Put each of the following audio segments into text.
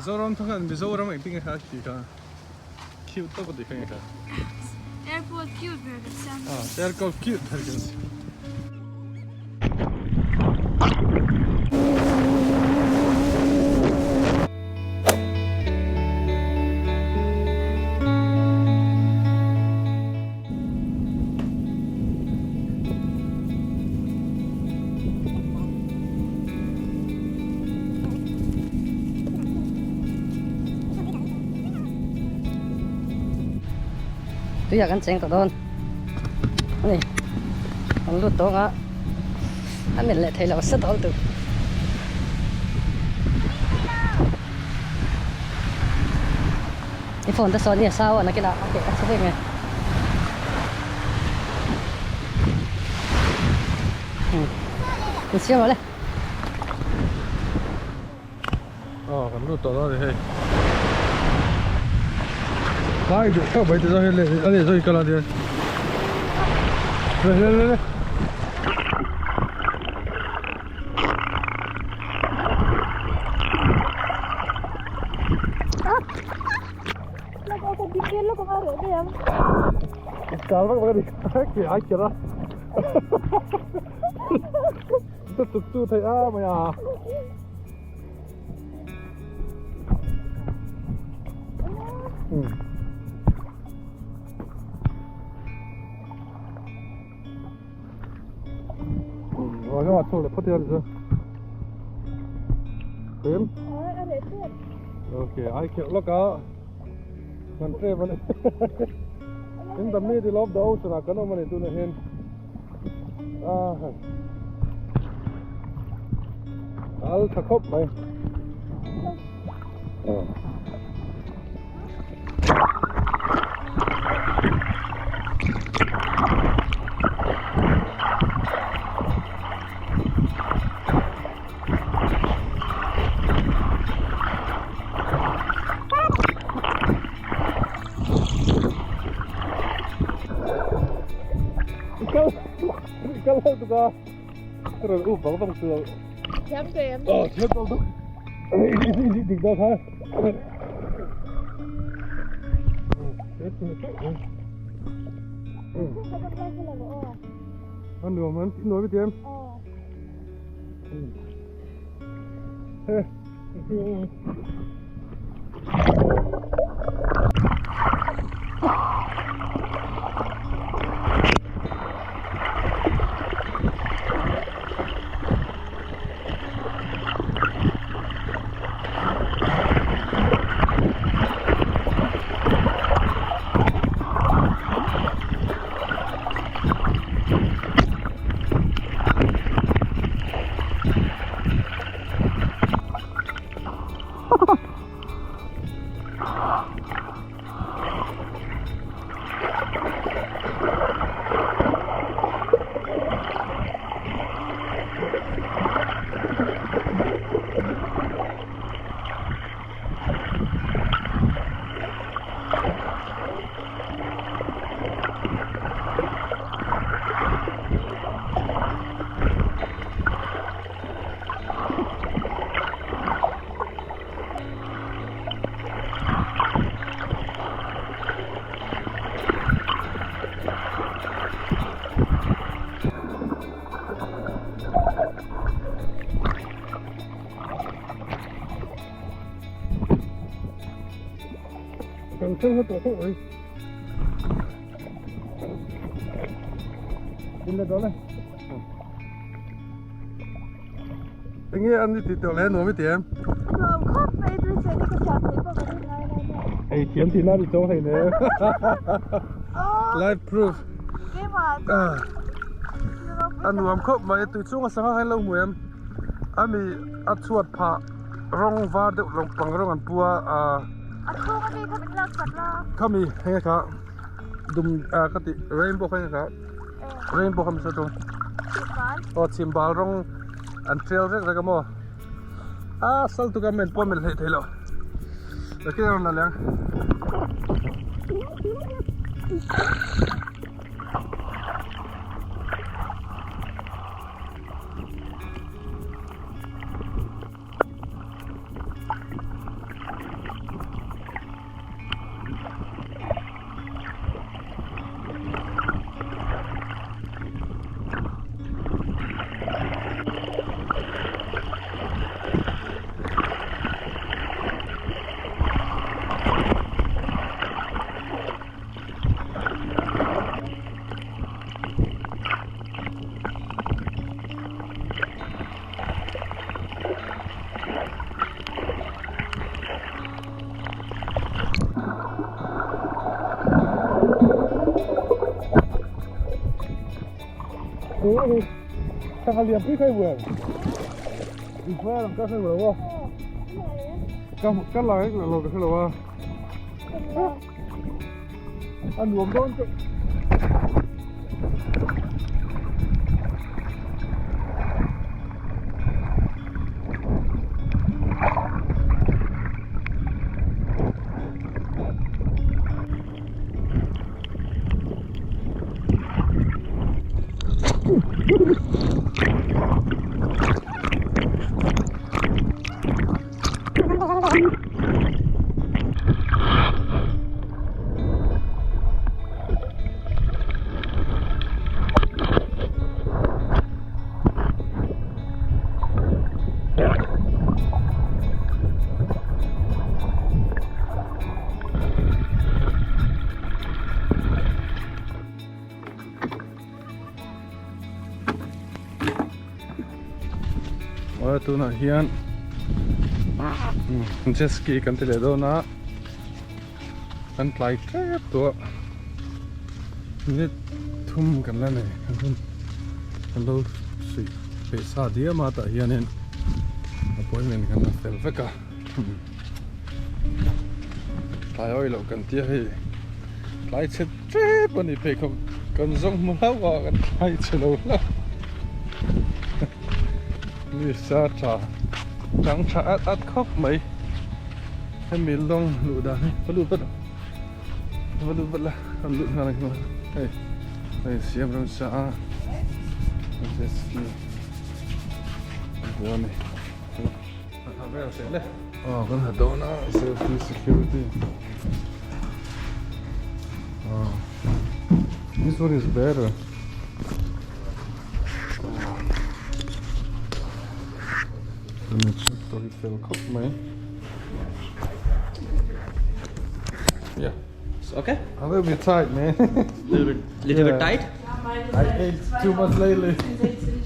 Zoram thang khan Mizoram engtin nge kha a tih kha cute tawp a tih kha nge kha. Airport cute ber kan siam. Ah, airport cute ber kan siam. Tuiah kan cheng tawh dawn a ni kan lut tawng a a melh leh theih loh sa dawn tur. I phone te sawn i a sau a nakinah a keh a chhe vek nge. In siam rawh le. Aw kan lut tawh dawn a ni hei. Lai duh theuh mai te zawng hian leh a leh zawng hi kal a nia. Le le le le. Kal vak vak a ni ke ai kher a ta chuk chu thei a mai a In the middle of the ocean ah kan awm a ni tunah hian ah al tha khawp mai. Kal ho tuk a rawn up vang vang chu Thiam ve em? Aw thiam tawh tuk dik dawn kha An nuam an nuam i tiam. He. Kan thleng hla tawh khawp mai. In la dawn e. Enge an ni ti tawh le nuam i ti em? Nuam khawp mai tui chen hi ka siam theih pawh ka rin ngai lai nia. Ei thiam tih na ni chawng hei ne. Live proof. Keimah. A nuam khawp mai tui chunga sangha kha in lo hmu em? Ami a chhuat phah rawng var deuh rawng pang rawng an pu a ah. A chhung ami kha min lak khat la. Khami heng kha dum ah ka tih rainbow kha heng kha rainbow kha mi sawi tum. Chhimbal. Aw chhimbal rawng an tial rek rek a maw a sal tuk a men pawh a melh hleih theih loh. Ka rawn la leh ang. tur a ni. Sangha lian pui kha i hmu em? I hmuh ang ka hre lo a. Ka ka la vek lo ka hre lo a. A nuam dawn chu. Aw tunah hian jet ski kan ti leh dawn a kan tlai tep tawh a minute thum kan la nei kan hun kan lo suih peih sa diam a tah hianin appointment kan la fel vek a. Tlai awi loh kan tia hei tlai chhe tep a ni pheikhawk kan zawng hmu hlauh a kan tlai chhe lo hlauh mi sa tha chang tha at at khawp mai hemi lawng luh dan hi va lut vat va lut vat la an lut nghal ang hei hei siam ram sa a jet ski a ni. Aw kan ha dawn a safety security aw this one is better Let me check the fel khawp mai yeah It's okay? A little bit tight man Little bit, little Yeah. bit tight. I ate too much lately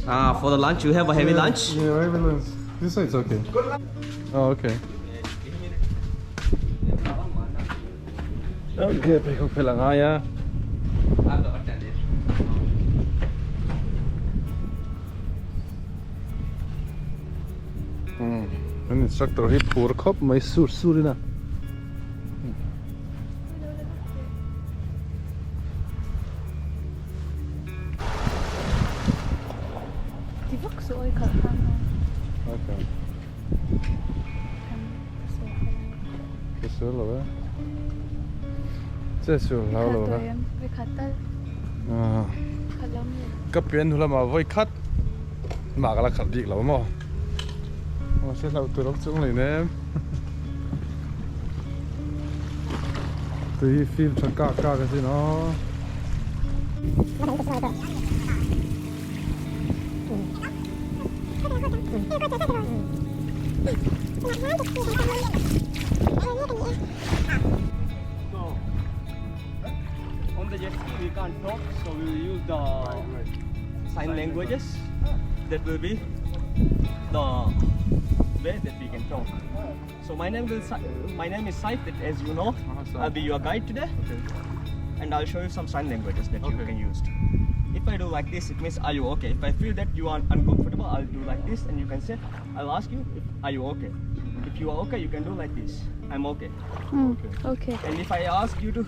Ah, for the lunch, you have a heavy lunch. Yeah, heavy lunch. This side's okay. Oh, okay. Okay, pheikhawk fel a ngai a. Hmm, an instructor hi phur khawp mai sur sur in a. Ti vak suh awi khalh khan aw. Okay. Ka sual lo e. Che sual hlau lo la. Voi khat tal. Ah. Khat lo mi. Ka pian hnu lama voi khat mah ka la khalh bik lo maw. Aw se hlauh tur awm chung lei nem. Tui hi fim tha kak kak asin aw. On the jet ski we can't talk, so we will use the sign languages. That will be the way that we can talk. So my name will my name is Saif. That as you know, I'll be your guide today, and I'll show you some sign languages that you can use. If I do like this, it means are you okay? If I feel that you are uncomfortable, I'll do like this, and you can say, I'll ask you if are you okay. If you are okay, you can do like this. I'm okay. Okay. And if I ask you to,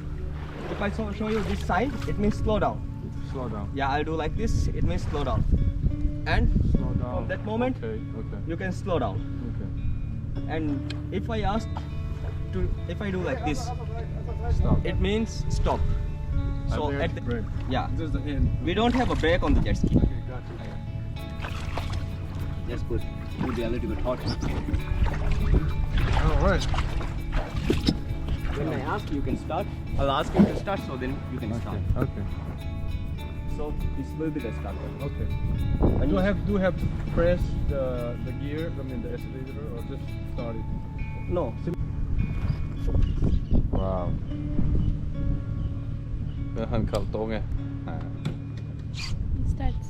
if I show you this sign, it means slow down. Slow down. Yeah, I'll do like this. It means slow down. And Slow down. from that moment, Okay, okay. you can slow down. Okay. And if I ask to, if I do like this, Stop. it means stop. So I at the, brake. yeah, Just the end. we don't have a brake on the jet ski. Okay, got you. Just put. It will be a little bit hot. All right. When I ask, you can start. I'll ask you to start, so then you can start. Okay. So this will be the start button. Okay. When Do you I have do I have to press the the gear? I mean the accelerator, or just start it? No. Wow. Han khalh tawh nge. It starts.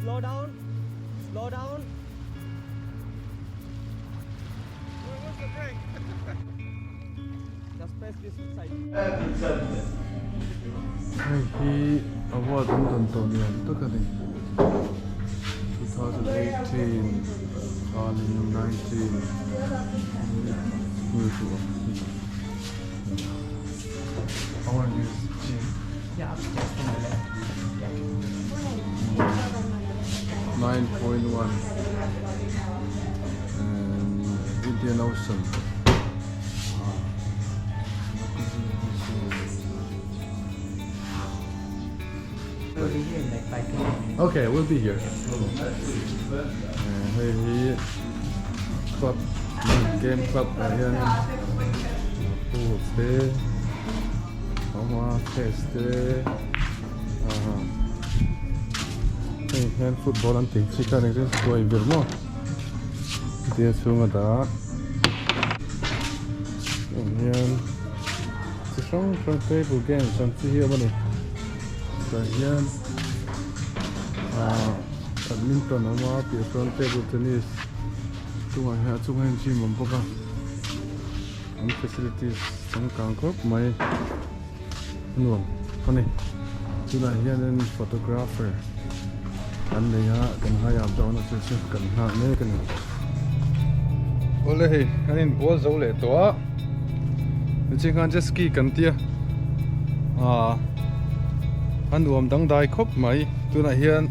Slow down. Slow down. Just press this side. Hei hi award an dawn tawh ni awm tak a ni. 2018 19 I want to use gym. Yeah, upstairs from the left. Yeah. 9.1 and Indian Ocean. We'll be here in like 5 to 10 minutes. Okay, we'll be here. Hei hi club game club ah hian pool te awm a chess te ah hei hian football an tih chi kha ni chu tuai ber maw tia chhunga dah heng hian chi hrang hrang table games ang chi hi a awm a ni tah hian ah badminton a awm a piah sawn table tennis chungah hian a chungah hian gym a awm bawk a an facilities changkang khawp mai a nuam a ni tunah hianin photographer an nei a kan hire dawn a chu chu kan nghak mek a ni. Awle hei an inbual zo leh tawh a niching khan jet ski kan tia ah a nuam dangdai khawp mai tunah hian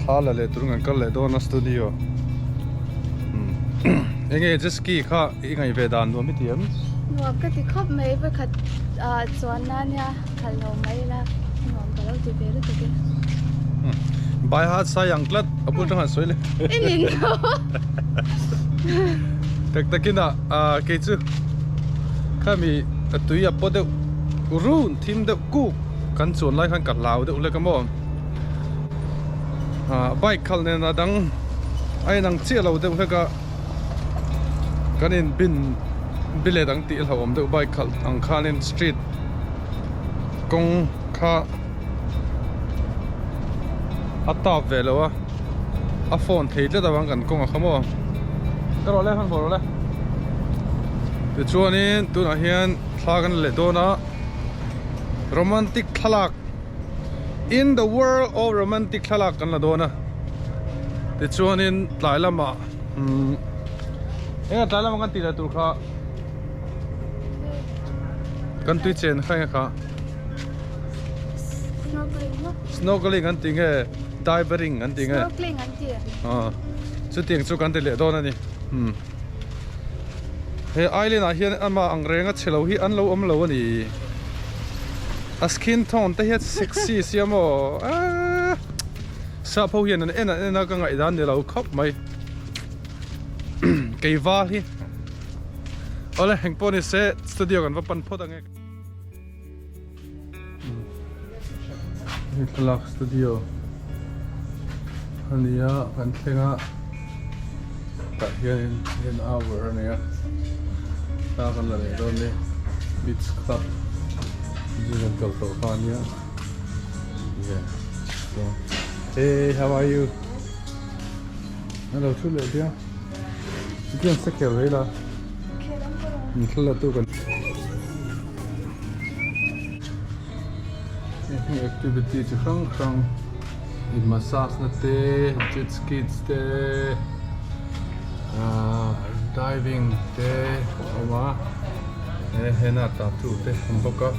thla la leh turin kan kal leh dawn a studio enge jet ski kha i ngaih ve dan nuam i ti em? Nuam ka ti khawp mai pakhat ah chuan na nia khalh lo mai ila nuam ka lo ti ve lutuk e. By heart sai ang tlat a bul tangah sawi le. I nin lo. Tak takin ah ah kei chu khami a tui a paw deuh run thim deuh kuk kan chuan lai khan ka hlau deuh hlek a maw. Ah bike khalh nen a dang a inang chiah lo deuh hlek a kan in bin bilet ang tih hlauhawm deuh bike khalh ang khanin street kawng kha a tap ve lo a a phone thei tlat avang kan kawng a kha maw ka rawh le hmanhmawh rawh le tichuanin tunah hian thla kan la leh dawn a romantic thlalak in the world of romantic thlalak kan la dawn a tichuanin tlai lamah umm eng tlai lamah kan tih leh tur kha kan tui chen kha eng kha snorkeling an ti nge divering an ti nge snorkeling an ti ah chutiang chu kan ti leh dawn a ni hmm he island ah hian ama ang renga chhe lo hi an lo awm lo a ni a skin tone te hian sexy sia maw ah sap ho hian an en an en a ka ngaihdan ni lo khawp mai kei val hi awle engpawh ni se studio kan va pan phawt ange. Hei thlalak studio a ni a kan thleng a tah hianin an hour a nei a thla kan la leh dawn ni beach club zing kan kal tawh kha a nia yeah so hey how are you hello thu leh diam tichuan se khel rei la thla la tu kan Heng activity chi hrang hrang in massage na te jet skis te ahh diving te a awm a he henna tattoo te a awm bawk a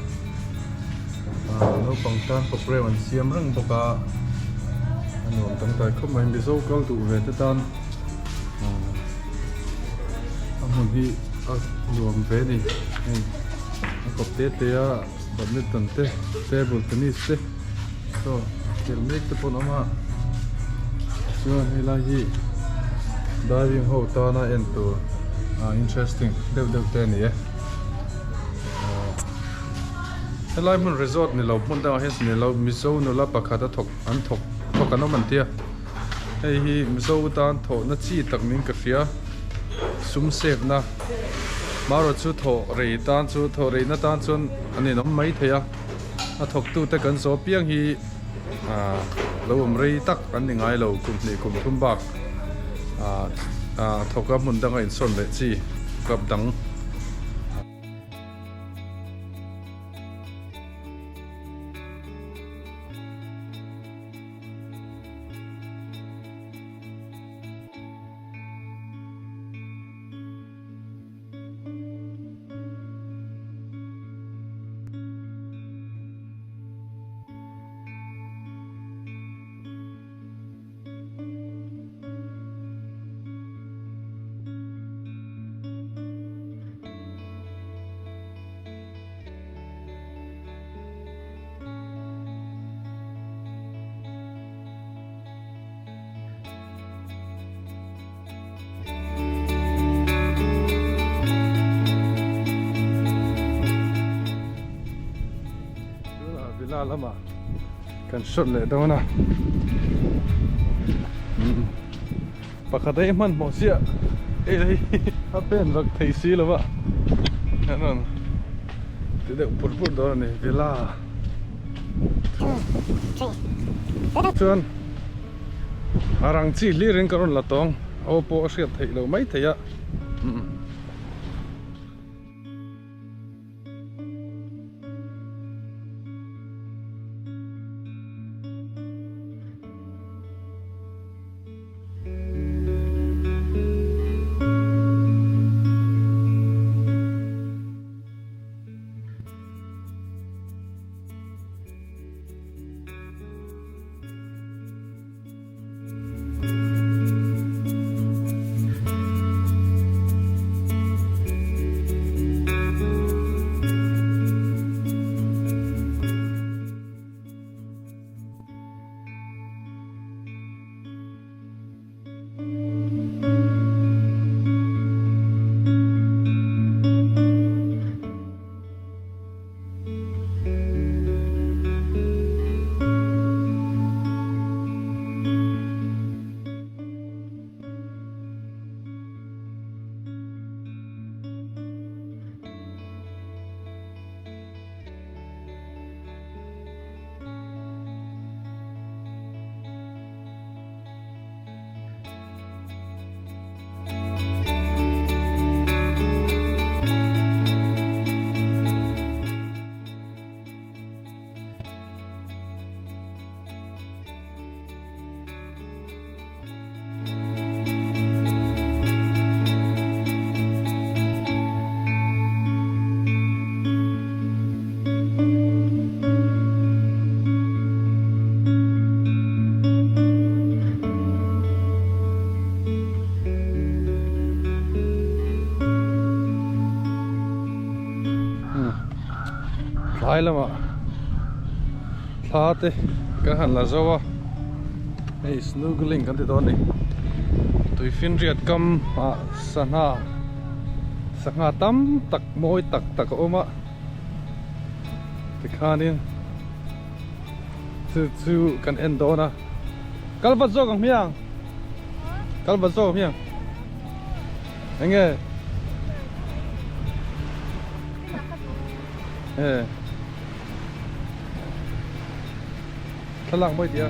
ahh naupang tan program an siam reng bawk a a nuam dangdai khawp mai mizo kal duh ve te tan ahh a hmun hi a nuam ve a ni hei a kawp te te a badminton te table tennis te saw khel mek te pawh an awm a chuan helai hi diving ho tana en tur ah interesting deuh deuh te a ni e ah helai hmun resort ni lo hmun dangah hian ni lo mizo nula pakhat a thawk an thawk thawk an awm an tia. Hei hi Mizo tan thawhna chi tak niin ka hria, sum save na marawh chu thawh rei tan chu thawh reina tan chuan an inawm mai thei a, a thawk tute kan zawh piang hi Ahh lo awm rei tak an ni ngai lo kum hnih kum thum bak ahh ahh thawka hmun danga insawn leh chi club dang. Tunah villa lamah kan shot leh dawn a pakhat a hmanhmawh chiah hei hi a pen vak thei si lo va an rawn ti deuh pur pur dawn a ni villa chuan. A rang chi hlir in ka rawn la tawng aw pawh a hriat theih loh mai thei a. Tlai lamah thla te kan han la zo a hei snorkeling kan ti dawn a ni tuifinriat kam ah sangha sangha tam tak mawi tak tak a awm a tikhanin chu chu kan en dawn a kal vat zawk ang hmiang kal vat zawk ang hmiang enge e thlalak mawi tih a.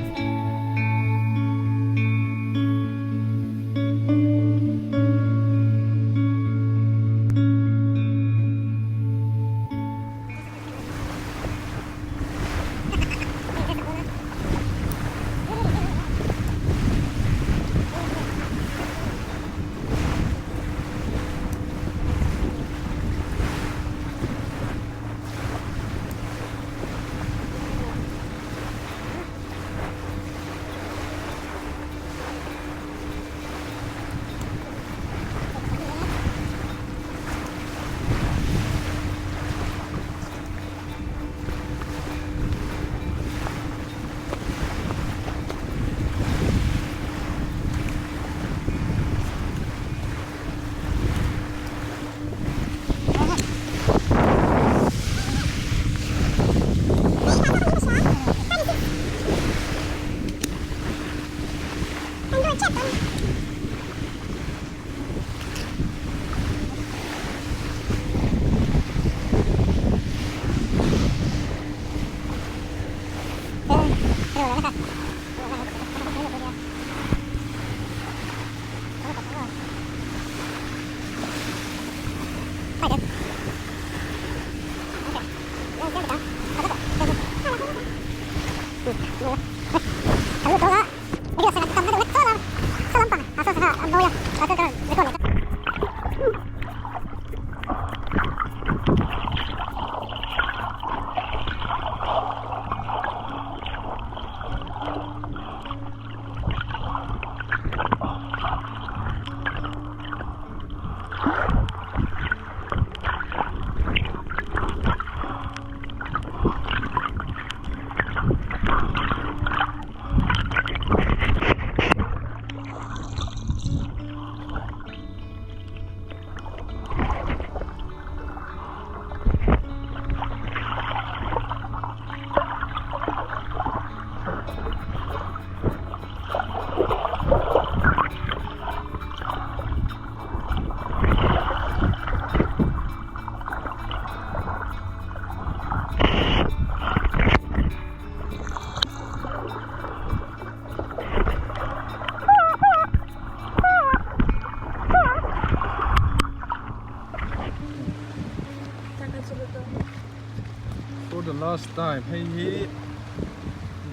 For the last time hei hi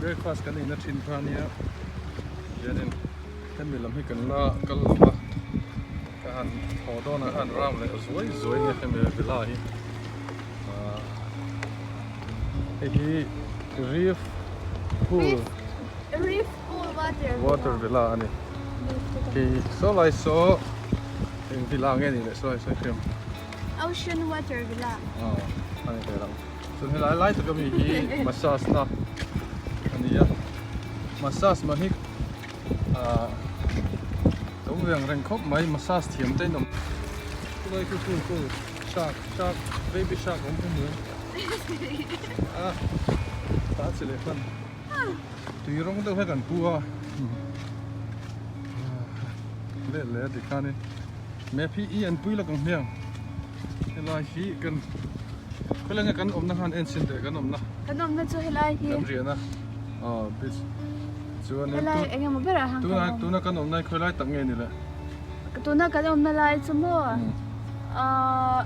breakfast kan eina thin kha ania hianin hemi lam hi kan la kal lo va ka han thaw dawn ah khan round leh zuai zuai nia hemi villa hi ahh hei hi reef pool Reef pool water water villa a ni khi saw lai saw eng villa nge ni leh saw lai saw hriam Ocean water villa aw a ni ve lo chuan helai lai taka mi hi massage na a ni a massage mah hi ahh to ve ang reng khawp mai massage thiam te in awm chulai chu chu chu shark shark baby shark awm ka hmu a tah chi leh hman tui rawng deuh hi kan pu a leh leh a tikhanin map hi i an pui lawk ang hmiang helai hi kan khawilai nge kan awmna khan en chhin teh kan awmna kan awmna chu helai hi kan riahna aw beach chuan helai eng emaw berah hian tuna tuna kan awmna hi khawilai tak nge ni le tuna kan awmna lai chu maw ahh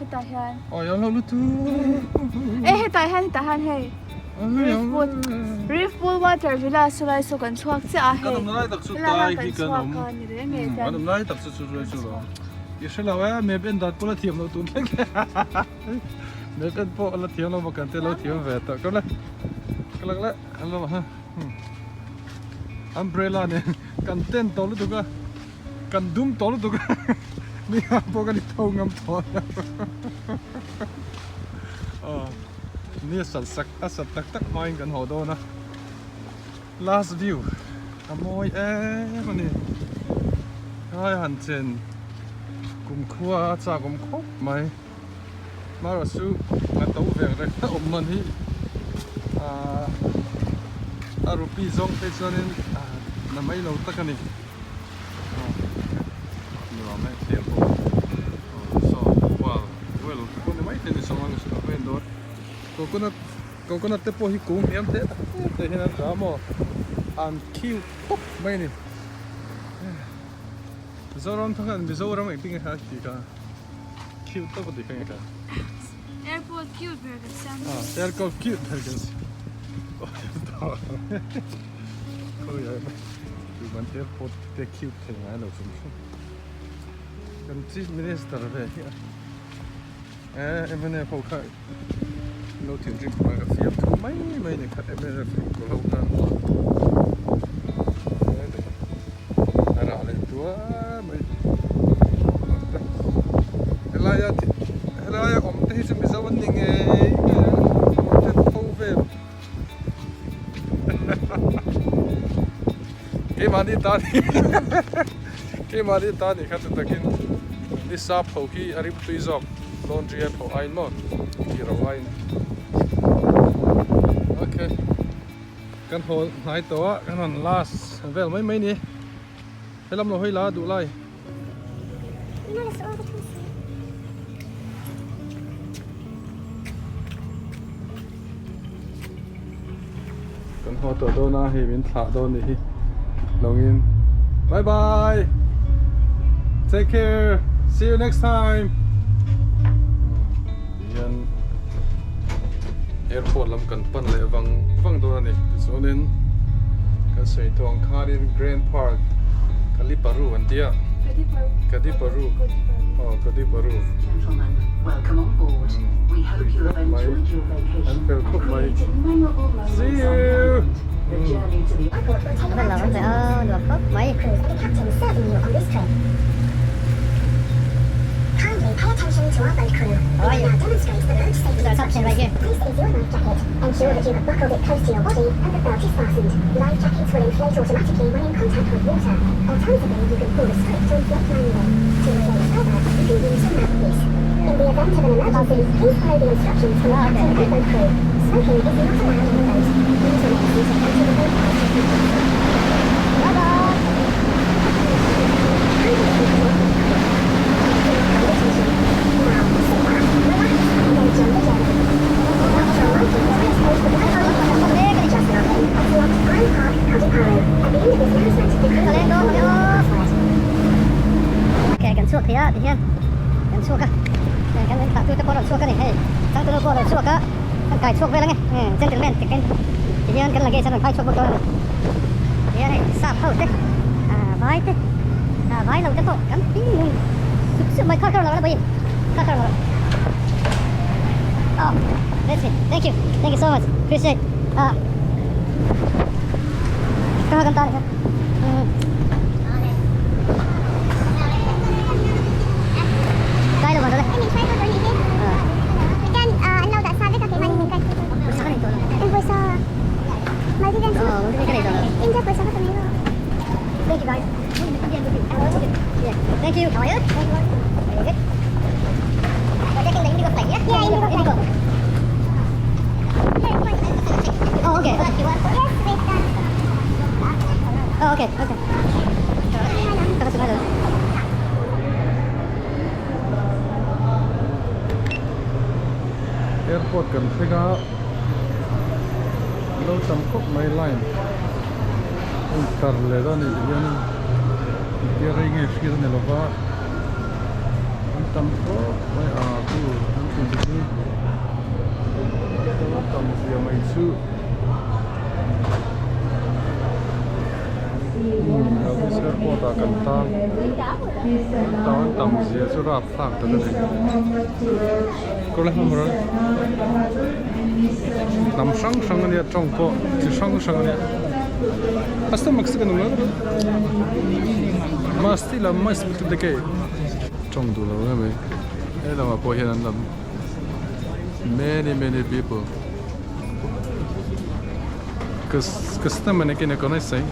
hetah hian aw i awm lo lutuk e hetah hian hetah hian hei reef pool reef pool water villa saw lai saw kan chhuak chiah a hei kan awmna lai tak chu tai hi kan awm kan awmna lai tak chu chu lai chu lo i hre lo e map en dan pawh la thiam lo tun thleng map en pawh la thiam lo maw kan te lo thiam ve tawh ka la ka la la hello ha umbrella nen kan ten tawh lutuk a kan dum tawh lutuk a mi ah pawh kan tho ngam tawh aw ni a sat sak a sat tak tak hmain kan haw dawn a last view a mawi em a ni helai han chen kumkhua a chak awm khawp mai Hmara chu a to ve reng a awm man hi ahh a rupee zawng phei chuanin na mai lo tak a ni aw nuam e thlir pawh aw saw well well te pawh ni maithei ni sawng ang a pen dawn coconut coconut te pawh hi kung hniam te tak te hian an dah a maw an cute tawp mai a ni Zoram thangkhat Mizoram engtin nge kha a tih kha. Cute tak a ti kha ka. Airport cute ber kan siam. Ah, airport cute ber kan siam. Khoi ai mai. Tu man airport te cute thei ngai lo chung chu. Kan chief minister ve hi a. Eh, MNF ho kha lo thin rim mai ka fiam thu mai mai ni kha MNF ko ho kha. A rah leh tua mai. Helaia helaia awm te hi chu Mizo an ni ngei ngei a te tho vel keimahni ta ni keimahni ta ni kha chu takin ni sap ho khi a rim tui zawk laundry a pho aiin maw tih ro aiin okay kan haw hnai tawh a kan rawn last vel mai mai ni. Helam lo hawi la duh lai. Kan haw tawh dawn a hei min thlah dawn nih hi lawngin bye bye take care see you next time tihian airport lam kan pan leh vang vang dawn a ni tichuanin kan sawi tawh ang khanin grand park Kaliparu an tia Kadiparu aw Kadiparu an fel khawp mai see you. Kan chhuak thei a tihian kan chhuak a kan in thlah tute pawh a rawn chhuak a ni hei changtunu pawh a rawn chhuak a kan kai chhuak vel ang e gentleman ti kan tihian kan luggage a rawn khai chhuak bawk dawn a ni tihian hei sap ho te vai te vai lo te pawh kan ping nung sup sup mai khar khar lo la vawiin khar khar lo oh let's see thank you thank you so much appreciate ah ka kan ta ni Thank you. How are you? Very good. We're taking the indigo flight, yeah? Yeah, indigo flight. Oh, okay. Oh, okay, okay. Airport kan thleng a lo tam khawp mai line a intlar leh dawn a nih hianin engtia rei nge hriat a ni lova an tam khawp mai a chu an tum chu an tam zia mai chu. Elvis airport ah kan tang an tang an tam zia chu rap thlak tak a ni hnam hrang hrang ania tawng pawh chi hrang hrang ania tawng duh lo em mai he lamah pawh hian an lam many many people. Customer ne kene konai sei.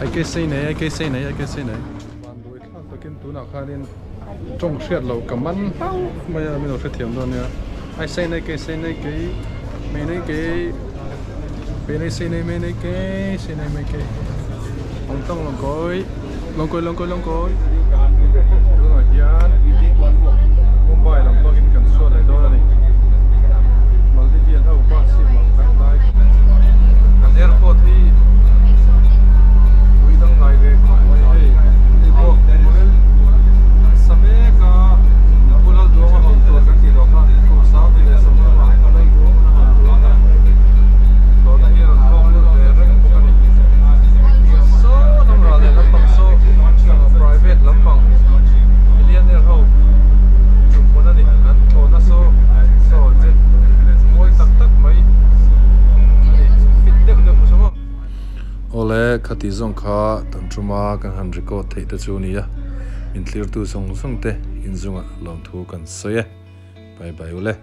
Ai ke sei nei, ai ke sei nei, ai ke sei nei. Van duai thlak takin tunah khanin tawng hriat loh ka man hlauh mai a, min lo hrethiam dawn nia. Ai sei nei, ke sei nei, kei mei nei kei, pe nei sei nei mei nei kei, sei nei mei kei. Lawng tawng lawng kawi, lawng kawi lawng kawi lawng kawi. Tunah hian Mumbai lam pangin kan chhuat leh dawn a ni. Maldivian ho bus hi mak tak lai kan airport hi pui dang ngai ve khawp mai hei hei pawh sa mek a pu Lalduang a hawn tur kan tih loh kha kum sang leh sawmthum ah pu Lalduang a hawn tur a tawhna hi a rawn thawk lut ve reng bawk a ni saw lam rah leh lampang saw private lampang millionaire ho tumhmun a ni an thlawhna saw saw jet mawi tak tak mai a ni fit deuh deuh saw maw. Awle khati zawng kha tan tuma kan han record theih te chu nia inthlir tu zawng zawng te inzungah lawmthu kan sawi e bye bye ule.